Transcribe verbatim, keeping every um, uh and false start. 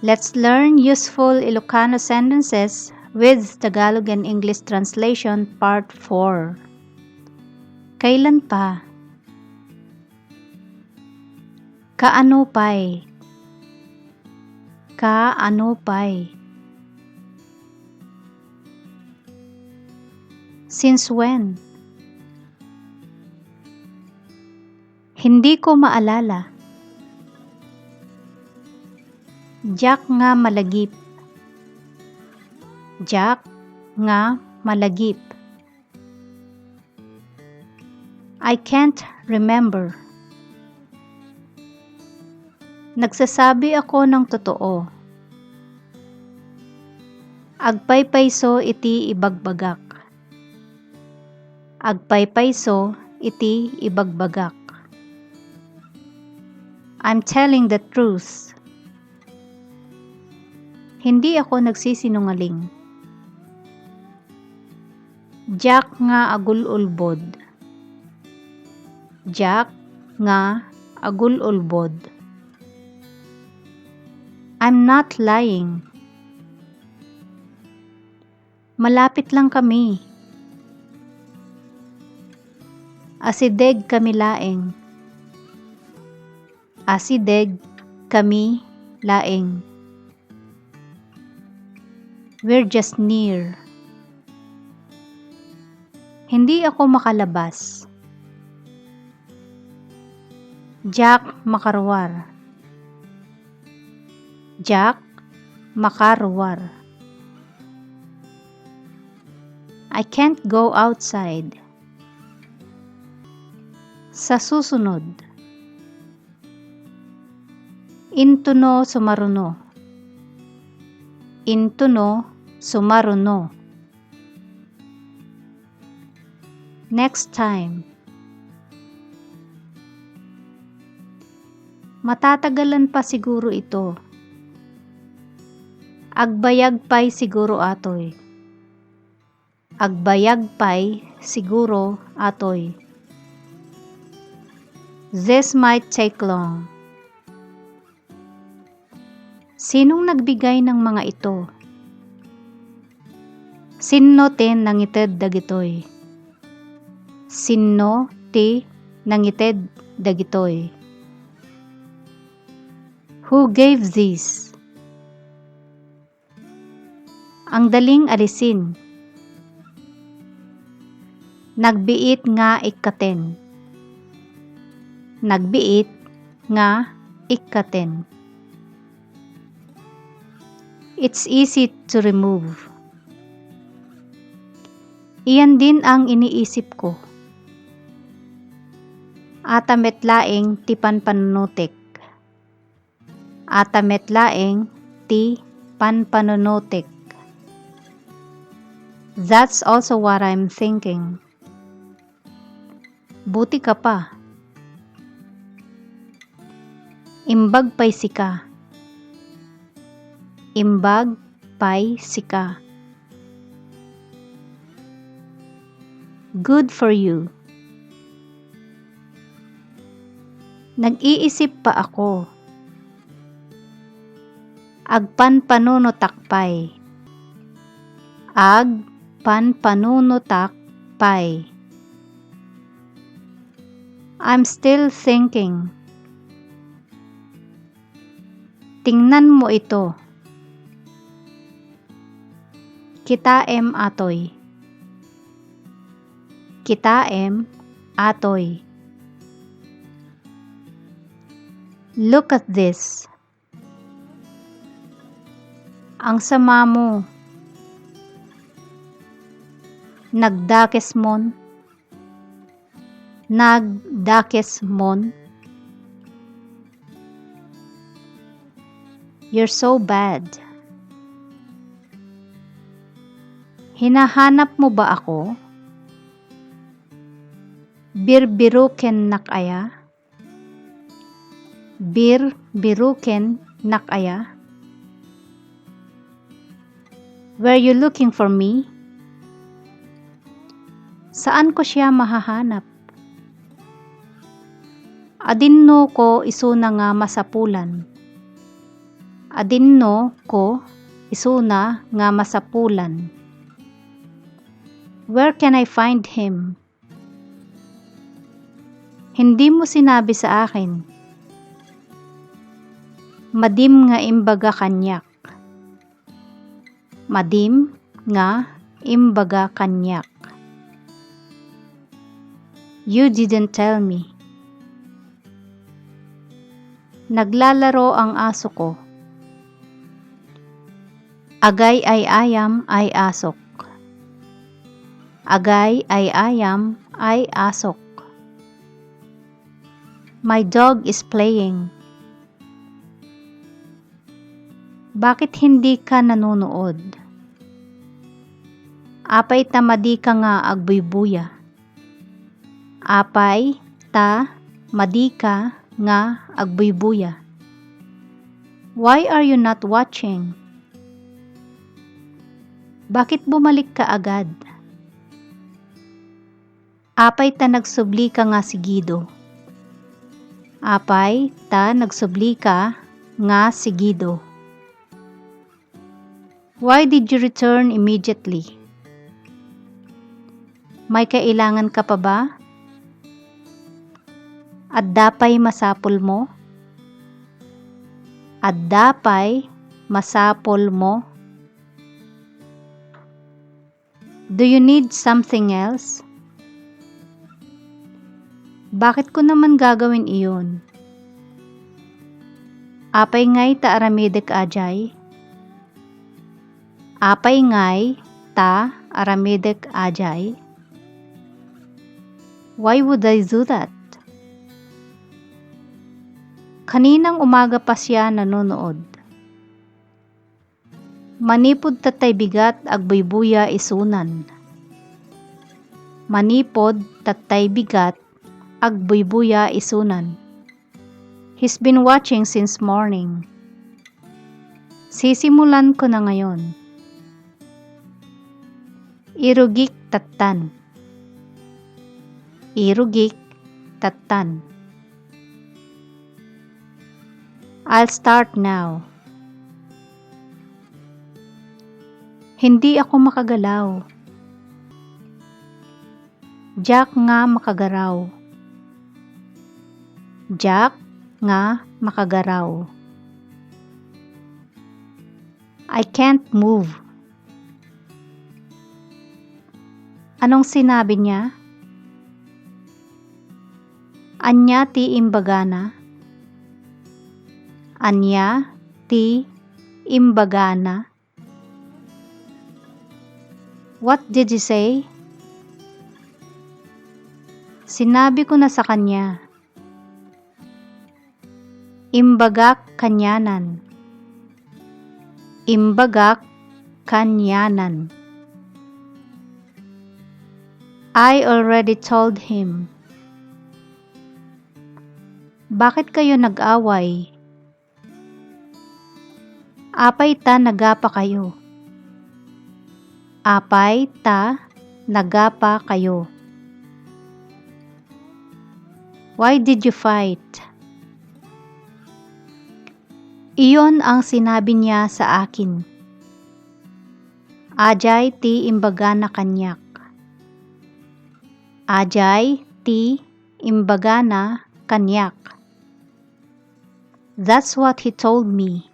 Let's learn useful Ilocano sentences with Tagalog and English translation, part four. Kailan pa? Kaano pay? Kaano pay? Since when? Hindi ko maalala. Diak nga malagip. Diak nga malagip. I can't remember. Nagsasabi ako ng totoo. Agpaypayso iti ibagbagak. Agpaypayso iti ibagbagak. I'm telling the truth. Hindi ako nagsisinungaling. Diak nga agul-ulbod. Diak nga agul-ulbod. I'm not lying. Malapit lang kami. Asideg kami laeng. Asideg kami laeng. We're just near. Hindi ako makalabas. Diak makaruar. Diak makaruar. I can't go outside. Sa susunod. Intono sumaruno. Intono sumaruno. Next time. Matatagalan pa siguro ito. Agbayag pay siguro atoy. Agbayag pay siguro atoy. This might take long. Sinong nagbigay ng mga ito? Sinno ti nangited dagitoy? Sinno ti nangited dagitoy? Who gave this? Ang daling alisin. Nagbiit nga ikkaten. Nagbiit nga ikkaten. It's easy to remove. Iyan din ang iniisip ko. Ata met laeng ti panpanunotek. Ata met laeng ti panpanunotek. That's also what I'm thinking. Buti ka pa. Imbag pay sika. Imbag pay sika. Good for you. Nag-iisip pa ako. Agpanpanunotak pay. Agpanpanunotak pay. I'm still thinking. Tingnan mo ito. Kitaem atoy. Kitaem atoy. Look at this. Ang sama mo. Nagdakes mon. Nagdakes mon. You're so bad. Hinahanap mo ba ako? Birbirukennak aya? Birbirukennak aya? Were you looking for me? Saan ko siya mahahanap? Adinno ko isuna nga masapulan? Adinno ko isuna nga masapulan. Where can I find him? Hindi mo sinabi sa akin. Madim nga imbaga kaniak. Madim nga imbaga kaniak. You didn't tell me. Naglalaro ang aso ko. Agay-ay-ayam ay asok. Agay-ay-ayam ay asok. My dog is playing. Bakit hindi ka nanonood? Apay ta madi ka nga agbuybuya. Apay ta madi ka nga agbuybuya. Why are you not watching? Bakit bumalik ka agad? Apay ta nagsubli ka nga sigido. Apay ta nagsubli ka nga sigido. Why did you return immediately? May kailangan ka pa ba? Adda pay masapul mo? Adda pay masapul mo? Do you need something else? Bakit ko naman gagawin iyon? Apay ngay ta aramidek ajay? Apay ngay ta aramidek ajay? Why would I do that? Kaninang umaga pa siya nanonood. Manipud tattay bigat agbuybuya isunan. Manipud tattay bigat agbuybuya isunan. He's been watching since morning. Sisimulan ko na ngayon. Irugik tattan. Irugik tattan. I'll start now. Hindi ako makagalaw. Diak nga makagaraw. Diak nga makagaraw. I can't move. Anong sinabi niya? Ania ti imbagana? Ania ti imbagana? What did you say? Sinabi ko na sa kanya. Imbagak kanianan. Imbagak kanianan. I already told him. Bakit kayo nag-away? Apay ta nagapa kayo? Apay ta nagapa kayo? Why did you fight? Iyon ang sinabi niya sa akin. Ajay ti imbagana kaniak. Ajay ti imbagana kaniak. That's what he told me.